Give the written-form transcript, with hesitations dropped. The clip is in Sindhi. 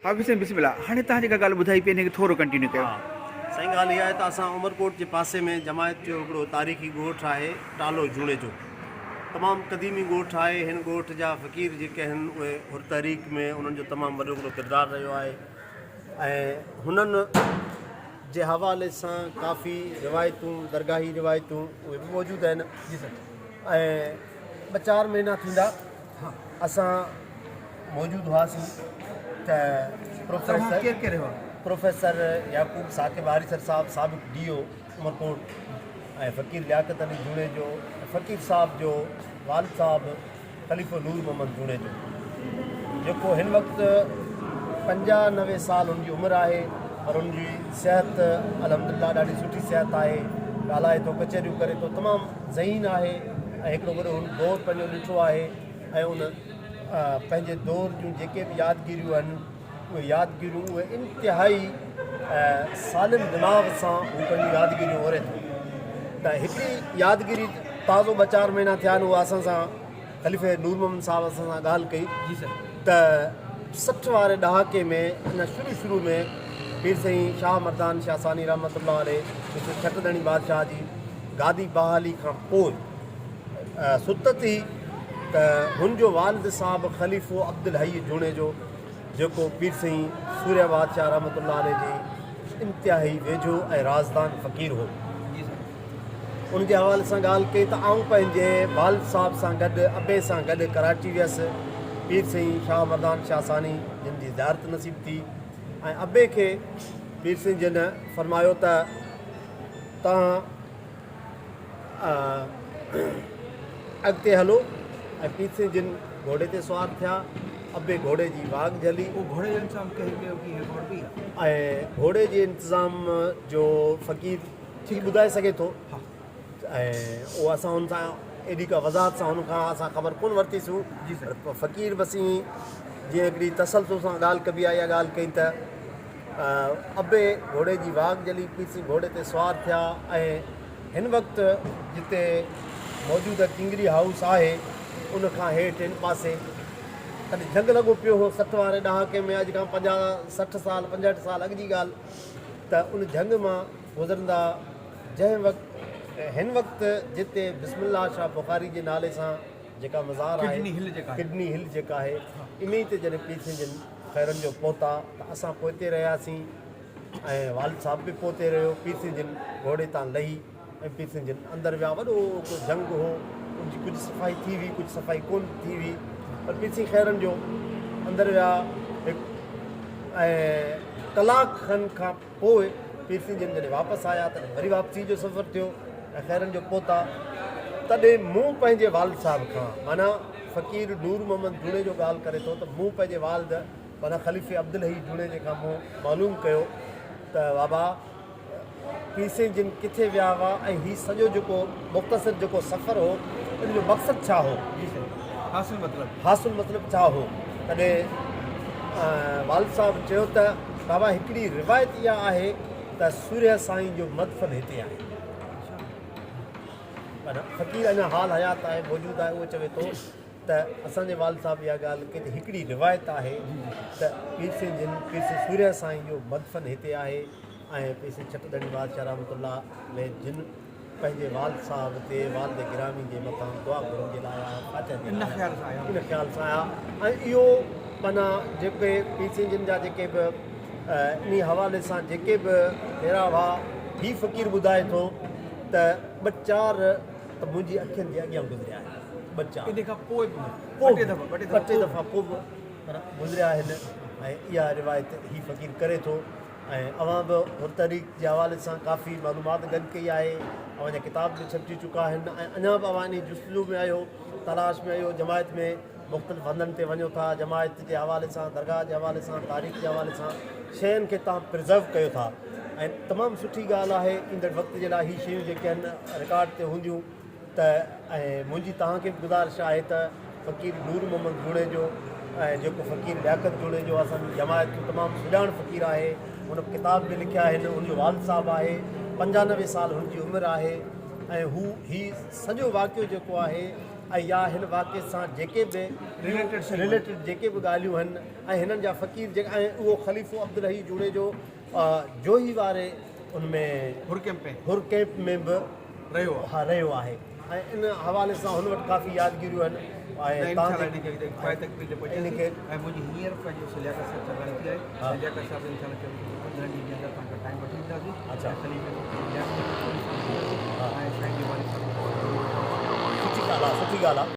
حافظ سائين بسم الله هاڻي توهان جيڪا ڳالهه ٻڌائي پئي ان کي ٿورو ڪنٽينيو ڪيو. ها سائين ڳالهه اها آهي ته اسان عمرڪوٽ جي پاسي ۾ جماعت جو هڪڙو تاريخي ڳوٺ آهي ٽالو جوڻيجو تمام قديمي ڳوٺ آهي هن ڳوٺ جا فقير جيڪي آهن اهي حر تحريڪ ۾ انهن جو تمام وڏو هڪڙو ڪردار رهيو آهي ۽ هنن جي حوالي سان ڪافي روايتون درگاهي روايتون اهي به موجود آهن ۽ ٻه چار مهينا ٿيندا اسان موجود هئاسين ته پروفيسر ڪير ڪير هئا؟ پروفيسر يعقوب ثاقب آريسر صاحب سابق ڊي او عمرڪوٽ ۽ فقير لياقت علي جوڻيجو ۽ فقير صاحب جو والد صاحب خليفو نور محمد جوڻيجو جيڪو هن وقت 95 سال هن جي عمر آهي پر هن جي صحت الحمدلله ڏاڍي سٺي صحت آهي ڳالهائي ٿو ڪچهريون ڪري ٿو تمام ذهين آهي ۽ هڪڙو وڏو هن دور پنهنجو ڏٺو آهي ۽ ان پنهنجي دور جون جيڪي به يادگيريون آهن اهي يادگيريون اهي انتهائي سالم دماغ سان هو پنهنجون يادگيريون اوري ٿو ته هڪڙي يادگيري تازو ٻه چار مهينا ٿيا آهن اها اسان سان خليفي نور محمد صاحب اسان سان ڳالهه ڪئي جي سر ته 60 واري ڏهاڪي ۾ اڃا شروع شروع ۾ پير سائين شاهه مردان شاهه ثاني رحمت الله عليه ڇٽ ڌڻي بادشاهه جي گادي بحالي کان پوء ستت ئي ته هن جو والد صاحب خليفو عبدالحئي جوڻيجو جيڪو پير سائين سورهيه بادشاهه رحمة الله عليه جي انتهائي ويجهو ۽ رازدان فقير هو، ان جي حوالي سان ڳالهه ڪئي ته آئون پنهنجي والد صاحب سان گڏ ابي سان گڏ ڪراچي ويس، پير سائين شاهه مردان شاهه ثاني جن جي زيارت نصيب ٿي ۽ ابي کي پير سائين جن فرمايو ته توهان اڳتي هلو ۽ پير سائين جن گهوڙي تي سوار ٿيا. ابي گهوڙي جي واڳ جهلي. اهو گهوڙي جو انتظام ڪنهن ڪيو ڪيئن خبر پئي آ؟ ۽ گهوڙي جي انتظام جو فقير ٺيڪ ٻڌائي سگهي ٿو ۽ اهو اسان هن سان ايڏي ڪا وضاحت سان هن کان اسان خبر ڪونه ورتي سون پر فقير بس ائين جيئن هڪڙي تسلسل سان ڳالهه ڪبي آ اها ڳالهه ڪئي ته ابي گهوڙي جي واڳ جهلي پير سائين گهوڙي تي سوار ٿيا ۽ هن وقت جتي موجوده ڪنگري هائوس آهي ان کان هيٺ هن پاسي تڏهن جهنگ لڳو پيو هو 60 واري ڏهاڪي ۾ اڄ کان 50 60 سال 65 سال اڳ جي ڳالهه ته ان جهنگ مان گذرندا جنهن وقت هن وقت جتي بسم الله شاهه بخاري جي نالي سان جيڪا مزار آهي ڪڊني هل جيڪا آهي انهي تي جڏهن پير سائين جن خيرن جو پهتا ته اسان پوئتي رهياسين ۽ والد صاحب به پوئتي رهيو. پير سائين جن گهوڙي تان لهي ۽ پير سائين جن اندر ويا. وڏو هڪڙو جهنگ هو، ان جي ڪجهه صفائي ٿي هئي، ڪجهه صفائي ڪونه ٿي هئي، پر پير سائين خيرن جو اندر ويا هڪ ۽ ڪلاڪ کن کان پوء پير سائين جن جڏهن واپس آيا تڏهن وري واپسي جو سفر ٿيو ۽ خيرن جو پهتا تڏهن مون پنهنجي والد صاحب کان معنيٰ فقير نور محمد جوڻيجو ڳالهه ڪري ٿو ته مون پنهنجي والد معنيٰ خليفي عبدالحئي جوڻيجي کان مون معلوم ڪيو ته بابا پير سائين جن ڪٿي ويا هئا ۽ هي سڄو جيڪو مختصر جيڪو سفر هو ان جو مقصد ڇا هو؟ جي سائين حاصل مطلب. حاصل مطلب ڇا هو؟ تڏهن والد صاحب چيو ته بابا هڪڙي روايت اها آهي ته سورهيه سائين جو مدفن هتي آهي. معنيٰ فقير اڃا حال حيات آهي موجود آهي اهو چوي ٿو ته اسان جي والد صاحب اها ڳالهه ڪئي ته هڪڙي روايت آهي ته پير سائين جن پير سائين سورهيه سائين جو مدفن هتي آهي ۽ پير سائين ڇٽ ڌڻي بادشاهه رحمة الله عليه جن پنهنجي والد صاحب تي والد گرامي جي مٿان دعا گهرڻ جي لاء آيا فاتحه جي لاء آيا ان خيال سان آيا ۽ اهو معنيٰ جيڪي پير سائين جن جا جيڪي به انهي حوالي سان جيڪي به ڦيرا هئا هي فقير ٻڌائي ٿو ته ٻه چار ته منهنجي اکين جي اڳيان گذريا آهن ٻه چار ان کان پوء به ٻه ٽي دفعا ٻه ٽي دفعا پوء به گذريا آهن ۽ اها روايت هي فقير ڪري ٿو ۽ اوهان به حر تحريڪ جي حوالي سان ڪافي معلومات گڏ ڪئي آهي، اوهان جا ڪتاب به ڇپجي چڪا آهن ۽ اڃا به اوهان انهي جستجو ۾ آهيو، تلاش ۾ آهيو، جماعت ۾ مختلف هنڌن تي وڃو ٿا، جماعت جي حوالي سان، درگاهه جي حوالي سان، تاريخ جي حوالي سان شين کي توهان پرزرو ڪيو ٿا ۽ تمام سٺي ڳالهه آهي، ايندڙ وقت جي لاء هي شيون جيڪي آهن رڪارڊ تي هونديون. ته ۽ منهنجي توهان کي به گذارش آهي ته فقير نور محمد جوڻيجو ۽ جيڪو فقير لياقت جوڻيجو اسان جي جماعت جو تمام سڄاڻ فقير آهي هن ڪتاب به لکيا آهن هن جو والد صاحب آهي 95 سال هن جي عمر آهي ۽ هو هي سڄو واقعو جيڪو آهي ۽ يا هن واقعي سان جيڪي به رليٽيڊ جيڪي به ڳالهيون آهن ۽ هنن جا فقير جيڪا ۽ اهو خليفو عبدالحئي جوڻيجو جوهي واري ان ۾ حر ڪئمپ ۾ حر ڪئمپ ۾ به رهيو آهي. ها رهيو آهي ۽ ان حوالي سان هن وٽ ڪافي يادگيريون آهن ۽ نه تان انشاء الله ان کي اڳتي پائي تڪميل تي ان پهچنداسين کي ۽ منهنجي هينئر پنهنجي لياقت صاحب سان ڳالهه ٿي آهي ۽ لياقت صاحب انشاء الله چيو ته 15 ڏينهن جي اندر توهان کان ٽائيم وٺي اينداسين اڇا. ۽ خليفي صاحب لياقت صاحب سان ۽ سائين جي والد صاحب سٺي ڳالهه آهي سٺي ڳالهه آهي.